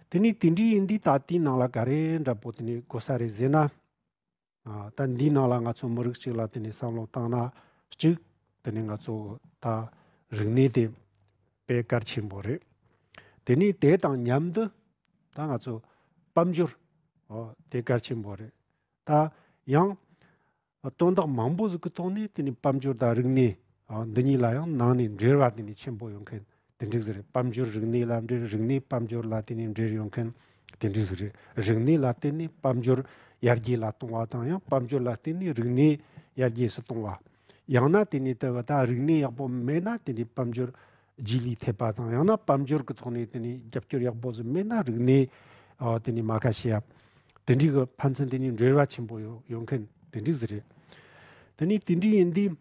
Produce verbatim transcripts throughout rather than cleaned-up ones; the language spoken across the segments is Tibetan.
དེ་ནས་དེ་འདྲའི་ཡིན་དུས་ད་དེའི་ནང་ལ་ག་རེ་འདྲ་པོ་དེ་ནས་དགོས་ས་རེད་ཟེར་ན། ཨ། ད་འདིའི་ནང་ལ་ང་ཚོ་མི་རིགས་གཅིག་ལ་དེ་ནས་བསམ་བློ་བཏང་ན་གཅིག་དེ་ནས་ང་ཚོ་ད་རིག་གནས་དེ་དཔེ་གལ་ཆེན་པོ་རེད། དེ་ནས་དེ་དང་མཉམ་དུ་ད་ང་ཚོ་དཔལ་འབྱོར། ཨོ། དེ་གལ་ཆེན་པོ་རེད། ད་ཡང་དོན་དག་མང་པོ་ཟིག་གི་ཐོག་ནས་དེ་ནས་དཔལ་འབྱོར་དང་རིག་གནས། ཨ། འདི་གཉིས་ལ་ཡང་ནང་ནས་འབྲེལ་བ་དེ་ནས་ཆེན་པོ་ཡོད་མཁན་དེ་འདྲ་ཟིག་རེད། དཔལ་འབྱོར་རིག་གནས་ལ་འབྲེལ། རིག་གནས་དཔལ་འབྱོར་ལ་དེ་ནས་འབྲེལ་ཡོད་མཁན་དེ་འདྲ་ཟིག་རེད། རིག་གནས་ལ་བརྟེན་ནས་དཔལ་འབྱོར་ཡར་རྒྱས་ལ་གཏོང་བ་དང་། ཡང་དཔལ་འབྱོར་ལ་བརྟེན་ནས་རིག་གནས་ཡར་རྒྱས་སུ་གཏོང་བ། ཡང་ན་དེ་ནས་དེ་བ་ད་རིག་གནས་ཡག་པོ་མེད་ན་དེ་ནས་དཔལ་འབྱོར་རྗེས་ལུས་ཐེབས་པ་དང་། ཡང་ན་དཔལ་འབྱོར་གྱི་ཐོག་ནས་དེ་ནས་རྒྱབ་སྐྱོར་ཡག་པོ་ཟིག་མེད་ན་རིག་གནས། ཨ། དེ་ནས་མ་ཁ་ཤས་ཡ་དེ་འདྲའི་གི་ཕན་ཚུན་དེ་ནས་འབྲེལ་བ་ཆེན་པོ་ཡོད་ཡོད་མཁན་དེ་འདྲ་ཟིག་རེད། དེ་ནས་དེ་འདྲ་ཡིན་དུས་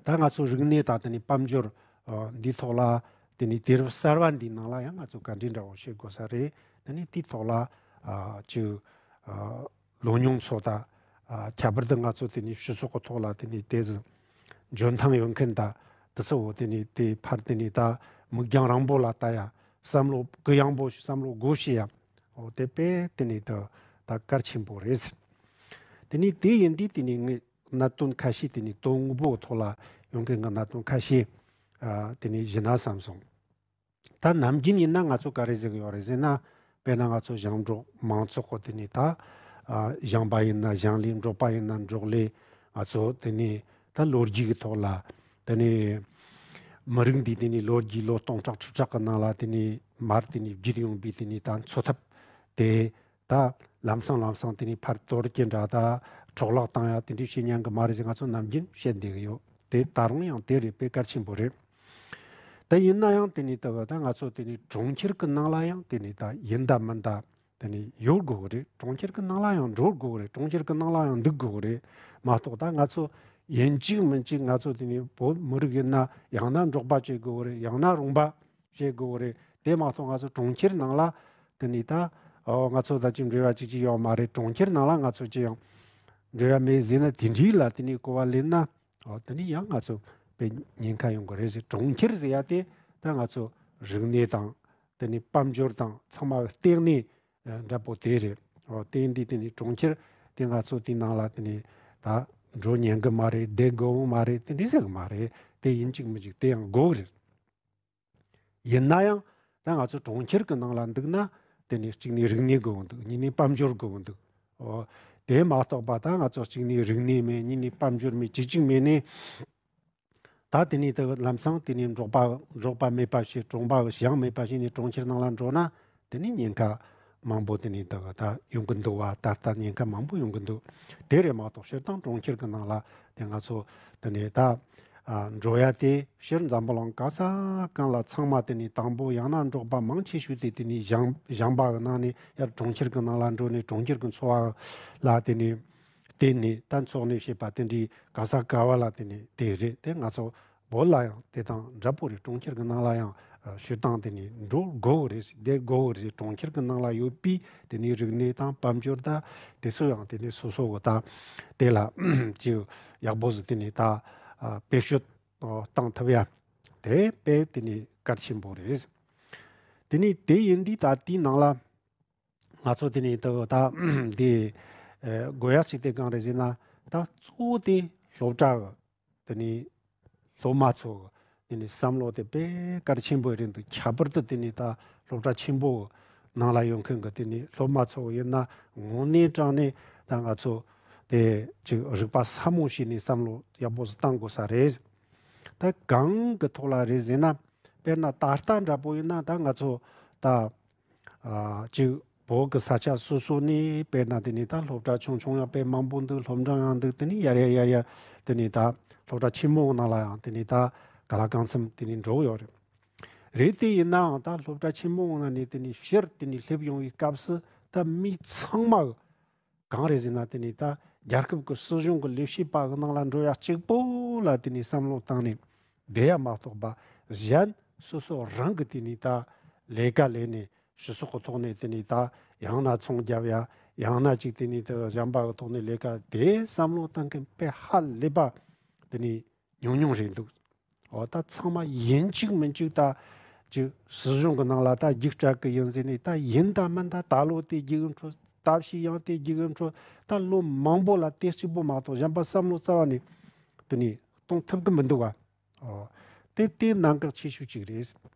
ད་ང་ཚོ་རིག་གནས་དང་དེ་ནས་དཔལ་འབྱོར། ཨ། འདིའི་ཐོག་ལ་དེ་ནས་དུས་རབས་གསར་བ་འདིའི་ནང་ལ་ཡང་ང་ཚོ་ག་འདྲའི་འདྲ་བོ་བྱེད་དགོས་ས་རེད། དེ་ནས་དེའི་ཐོག་ལ། ཨ། ཅིག་ཨ། ལོ་ཉུང་ཚོ་དང་། ཨ། ཁྱད་པར་དུ་ང་ཚོ་དེ་ནས་སྤྱི་ཚོགས་ཀྱི་ཐོག་ལ་དེ་ནས་དེ་ཟིག་འཇོན་ཐང་ཡོད་མཁན་དང་དེ་ཚོ་དེ་ནས་དེ་ཕར་དེ་ནས་ད་མིག་རྒྱང་རིང་པོ་ལ་ལྟ་ཡ། བསམ་བློ་གུ་ཡངས་པོ་ཞིག་བསམ་བློ་དགོས་ཤེས་ཡ། འོ། དེ་དཔེ་དེ་ནས་ད་ད་གལ་ཆེན་པོ་རེད། དེ་ནས་དེ་ཡིན་དུས་དེ་ནས་ངས་གནད་དོན་ཁ་ཤས། དེ་ནས་དོན་དངོས་པོའི་ཐོག་ལ་ཡོང་མཁན་གྱི་གནད་དོན་ཁ་ཤས། ཨ། དེ་ནས་ཞུས་ན་བསམ་སོང་། ད་ནམ་རྒྱུན་ཡིན་ན་ང་ཚོ་ག་རེ་ཟེར་གི་ཡོད་རེད་ཟེར་ན། དཔེར་ན་ང་ཚོ་ཞིང་འབྲོག་མང་ཚོགས་ཀྱི་དེ་ནས་ད། ཨ། ཞིང་པ་ཡིན་ན་ཞིང་ལས། འབྲོག་པ་ཡིན་ན་འབྲོག་ལས། ང་ཚོ་དེ་ནས་ད་ལོ་རྒྱུས་ཀྱི་ཐོག་ལ་དེ་ནས་མི་རིགས་འདིའི་དེ་ནས་ལོ་རྒྱུས་ལོ་སྟོང་ཕྲག་ཁྲི་ཕྲག་གི་ནང་ལ་དེ་ནས་མར་དེ་ནས་བརྒྱུད་ཡོང་པའི་དེ་ནས་ད་འཚོ་ཐབས་དེ། ད་ལམ་སང་ལམ་སང་དེ་ནས་ཕར་དོར་གྱི་འདྲ། ད་འཕྲོ་བརླག་བཏང་ཡ་དེ་འདྲ་བྱེད་ཉན་གི་མ་རེད་ཟེར་ང་ཚོ་ནམ་རྒྱུན་བཤད་བསྡད་གི་ཡོད། དེ་ད་རུང་ཡང་དེ་རེད། དཔེ་གལ་ཆེན་པོ་རེད། ད་ཡིན་ན་ཡང་དེ་ནས་ད་ད་ང་ཚོ་དེ་ནས་གྲོང་ཁྱེར་གི་ནང་ལ་ཡང་དེ་ནས་ད་ཡིན་ད་མིན་ད་དེ་ནས་ཡོད་དགོས་གི་རེད། གྲོང་ཁྱེར་གི་ནང་ལ་ཡང་འགྲོ་དགོས་གི་རེད། གྲོང་ཁྱེར་གི་ནང་ལ་ཡང་འདུག་དགོས་གི་རེད་མ་གཏོགས། ད་ང་ཚོ་ཡིན་གཅིག་མིན་གཅིག་ང་ཚོ་དེ་ནས་བོད་མི་རིགས་ཡིན་ན། ཡང་ན་འབྲོག་པ་བྱེད་དགོས་གི་རེད། ཡང་ན་རོང་པ་བྱེད་དགོས་རེད། དེ་མ་གཏོགས་ང་ཚོ་གྲོང་ཁྱེར་ནང་ལ་དེ་ནས་ད། ཨོ། ང་ཚོ་ད་ཅིག་འབྲེལ་བ་ཅིག་ཅིག་ཡོད་མ་རེད། གྲོང་ཁྱེར་ནང་ལ་ང་ཚོ་ཅི་ཡང་འབྲེལ་བ་མེད་ཟེར་ན། དེ་འདྲའི་ལ་དེ་ནས་གོ་བ་ལེན་ན། ཨོ། དེ་ནས་ཡང་ང་ཚོ་དཔེ་ཉེན་ཁ་ཡོང་གི་རེད་ཟེར། གྲོང་ཁྱེར་ཟེར་ཡ་དེ་ད་ང་ཚོ་རིག་གནས་དང་དེ་ནས་དཔལ་འབྱོར་དང་ཚང་མ་གི་ལྟེ་གནས། ཨ། འདྲ་པོ་དེ་རེད། ཨོ། དེ་འདི་དེ་ནས་གྲོང་ཁྱེར་དེ་ང་ཚོ་དེའི་ནང་ལ་དེ་ནས་ད་འགྲོ་ཉན་གི་མ་རེད། བསྡད་དགོས་མ་རེད། དེ་འདྲ་ཟེར་གི་མ་རེད། དེ་ཡིན་གཅིག་མིན་གཅིག་དེ་ཡང་དགོས་གི་རེད། ཡིན་ན་ཡང་ད་ང་ཚོ་གྲོང་ཁྱེར་གྱི་ནང་ལ་འདུག་ན། དེ་ནས་གཅིག་ནས་རིག་གནས་དགོས་འདུག་གཉིས་ནས་དཔལ་འབྱོར་དགོས་འདུག་འོ། དེ་མ་གཏོགས་པ་ད་ང་ཚོ་གཅིག་ནས་རིག་གནས་མེད། གཉིས་ནས་དཔལ་འབྱོར་མེད། གཅིག་གཅིག་མེད་ནས། ད་དེ་ནས་ད་ལམ་སང་དེ་ནས་འབྲོག་པ་འབྲོག་པ་མེད་པ་བྱས། གྲོང་པ་ཞིང་མེད་པ་བྱས་ནས་གྲོང་ཁྱེར་ནང་ལ་འགྲོ་ན། དེ་ནས་ཉེན་ཁ་མང་པོ་དེ་ནས་ད་ད་ཡོང་གི་འདུག་བ། ད་ལྟ་ཉེན་ཁ་མང་པོ་ཡོང་གི་འདུག་དེ་རེད་མ་གཏོགས་སྤྱིར་བཏང་གྲོང་ཁྱེར་གྱི་ནང་ལ་དེ་ང་ཚོ་དེ་ནས་ད། ཨ། འགྲོ་ཡ་དེ་སྤྱིར་འཛམ་བུ་གླིང་ག་ས་གང་ལ་ཚང་མ་དེ་ནས་དང་པོ་ཡང་ན་འབྲོག་པ་མང་ཆེ་ཤོས་དེ་དེ་ནས་ཞིང་ཞིང་པ་གི་ནང་ནས་ཡར་གྲོང་ཁྱེར་གྱི་ནང་ལ་འགྲོ་ནས་གྲོང་ཁྱེར་གྱི་འཚོ་བ་ལ་དེ་ནས་བརྟེན་ནས་ད་འཚོ་གནས་བྱེད་པ་དེ་འདྲའི་ག་ས་ག་བ་ལ་དེ་ནས་དེ་རེད། དེ་ང་ཚོ་བོད་ལ་ཡང་དེ་དང་འདྲ་པོ་རེད། གྲོང་ཁྱེར་གྱི་ནང་ལ་ཡང་སྤྱིར་བཏང་དེ་ནས་འགྲོ་དགོས་རེད། བསྡད་དགོས་རེད། གྲོང་ཁྱེར་གྱི་ནང་ལ་ཡོད་པའི་དེ་ནས་རིག་གནས་དང་དཔལ་འབྱོར་ད་དེ་ཚོ་ཡང་དེ་ནས་སོ་སོ་གི་ད་དེ་ལ་ཅིག་ཡག་པོ་ཟིག་དེ་ནས་ད་བེད་སྤྱོད་བཏང་ཐུབ་ཡ་དེ་དཔེ་དེ་ནས་གལ་ཆེན་པོ་རེད། དེ་ནས་དེ་ཡིན་དུས་ད་དེའི་ནང་ལ་ང་ཚོ་དེ་ནས་ད་ད་འདི་དགོས་ཡག་ཅིག་དེ་གང་རེད་ཟེར་ན། ད་གཙོ་བོ་དེ་སློབ་གྲྭ་གི་དེ་ནས་སློབ་མ་ཚོ་གི་དེ་ནས་བསམ་བློ་དེ་དཔེ་གལ་ཆེན་པོ་རེད་འདུག་ཁྱད་པར་དུ་དེ་ནས་ད་སློབ་གྲྭ་ཆེན་པོ་ནང་ལ་ཡོད་མཁན་གི་དེ་ནས་སློབ་མ་ཚོ་ཡིན་ན་དངོས་གནས་དྲང་གནས་ད་ང་ཚོ་དེ་ཅིག་རིག་པ་ཟབ་མོ་བྱས་ནས་བསམ་བློ་ཡག་པོ་ཟིག་བཏང་དགོས་ས་རེད། ད་གང་གི་ཐོག་ལ་རེད་ཟེར་ན། དཔེར་ན་ད་ལྟ་འདྲ་པོ་ཡིན་ན་ད་ང་ཚོ་ད། ཨ། ཅིག་བོད་ཀྱི་ས་ཆ་སོ་སོ་ནས་དཔེར་ན་དེ་ནས་ད་སློབ་གྲྭ་ཆུང་ཆུང་ཡང་དཔེ་མང་པོ་འདུག་སློབ་འབྲིང་ཡང་འདུག་དེ་ནས་ཡར་ཡར་ཡར་ཡར་དེ་ནས་ད་སློབ་གྲྭ་ཆེན་མོ་ནང་ལ་ཡང་དེ་ནས་ད་ག་ལ་གང་འཚམ་དེ་ནས་འགྲོ་གི་ཡོད་རེད། རེད། དེ་ཡིན་ནའང་ད་སློབ་གྲྭ་ཆེན་མོ་ནང་ནས་དེ་ནས་སྤྱིར་དེ་ནས་སླེབས་ཡོང་བའི་སྐབས་སུ་ད་མི་ཚང་མ་གང་རེད་ཟེར་ན། དེ་ནས་ད་རྒྱལ་ཁབ་ཀྱི་སྲིད་གཞུང་གི་ལས་བྱེད་པ་གི་ནང་ལ་འགྲོ་ཡ་གཅིག་པོ་ལ་དེ་ནས་བསམ་བློ་བཏང་ནས་བསྡད་ཡ་མ་གཏོགས་པ། གཞན་སོ་སོ་རང་གི་དེ་ནས་ད་ལས་ཀ་ལས་ནས་སྤྱི་ཚོགས་ཀྱི་ཐོག་ནས་དེ་ནས་ད་ཡང་ན་ཚོང་རྒྱབ་ཡ། ཡང་ན་ཅིག་དེ་ནས་ད་གཞན་པ་གི་ཐོག་ནས་ལས་ཀ་དེ་བསམ་བློ་བཏང་མཁན་དཔེ་ཧ་ལས་པ་དེ་ནས་ཉུང་ཉུང་རེད་འདུག་འོ། ད་ཚང་མ་ཡིན་གཅིག་མིན་གཅིག་ད་ ཅིག་སྲིད་གཞུང་གི་ནང་ལ་ད་རྒྱུགས་སྤྲད་གི་ཡིན་ཟེར་ནས། ད་ཡིན་ད་མིན་ད་ད་ལོ་དེ་རྒྱུགས་འཕྲོད། ད་ཕྱི་ཡང་དེ་རྒྱུགས་འཕྲོད། ད་ལོ་མང་པོ་ལ་དེ་གཅིག་པོ་མ་གཏོགས་གཞན་པ་བསམ་བློ་རྩ་བ་ནས་དེ་ནས་གཏོང་ཐུབ་གི་མི་འདུག་བ། ཨོ། དེ་དེ་གནད་འགག་ཆེ་ཤོས་གཅིག་རེད།